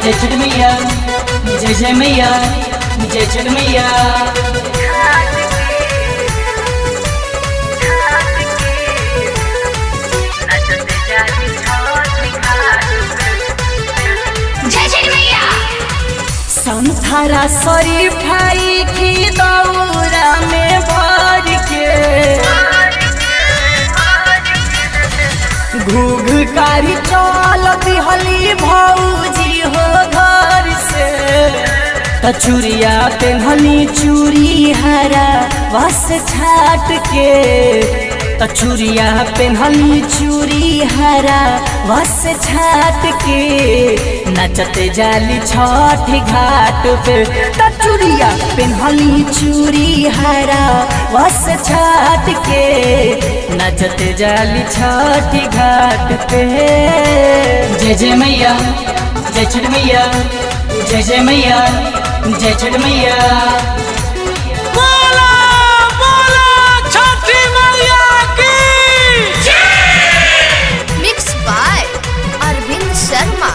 जय छठ मैया, जय जय मैया, जय छठ मैया। जय छठ मैया। संथारा शरीफाई की दौरा में भर के घूघकारी चल दिहली भौजी हो घर से। त चूड़िया पेन्हली चूड़ी हरा बस छाट के, त चूड़िया पेन्हली चूड़ी हरा बस छाट के नचत जाली छठ घाट पे। त चूड़िया पेन्हली चूड़ी हरा बस छाट के नचत जाली छठ घाट पे। जय जय मैया, जय छठ मैया, जय जय मैया, जय छठ मैया। बोला बोला छठी मैया की। Mix by Arvind Sharma.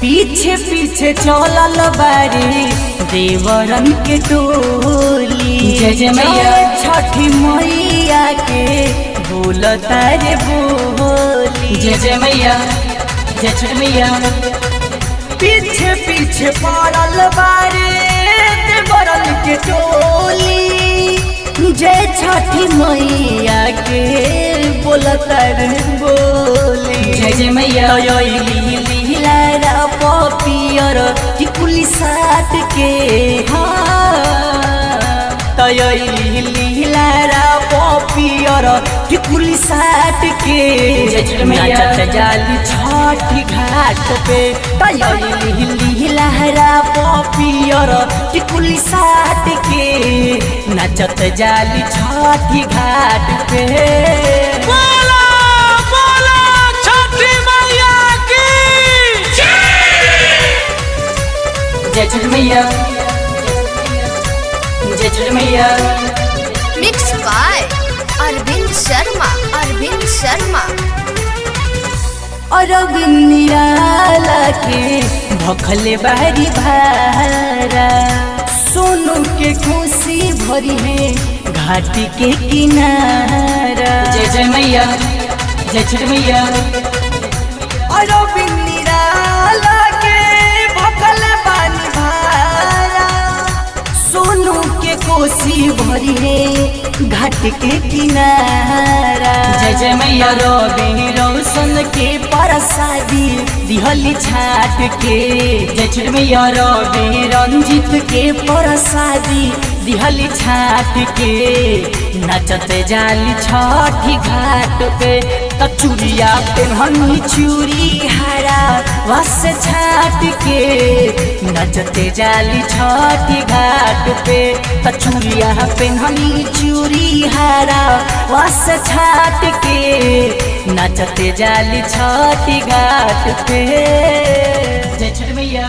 पीछे पीछे चलल बारी देवरन के टोली। जय जय मैया। छठी मैया के बोलता रे बोली। जय जय मैया, जय छठ मैया। पीछे पीछे पड़ल बारी देवरन के टोली। जय छठी मैया के बोलता रे बोली। जय जय मैया। लीला पपियर टिकुली साट के, हाँ तयली लीला पपियर टिकुली साट के नचत जाली छठ घाट पे। तयली लीला पपियर टिकुली साट के नचत जाली छठ घाट पे। बोला बोला छठी मैया की। जय छठ मैया, जय छठ मैया। Mix by Arvind Sharma, Arvind Sharma. Arvind Nirala के भखले बारी भारा, सोनू के खुशी भरी है घाटी के किनारा। जय जय मैया, जय छठ मैया। अरविंद निराला के भखले बारी भारा, सोनू के कोसी भरी है घाट के किनारा। जय जय मैया। रवि रोशन के परसादी दिहली छाट के। जय छठ मैया। रवि रंजित के परसादी दिहली छाट के नचत जाली छठ घाट पे। त चूड़िया पेन्हनी चूड़ी हरा वस छाट के नचते जाली छठ घाट पे। त चूड़िया पेन्हनी चूड़ी हरा वस छाट के नचते जाली छठ घाट पे। जय छठ मैया।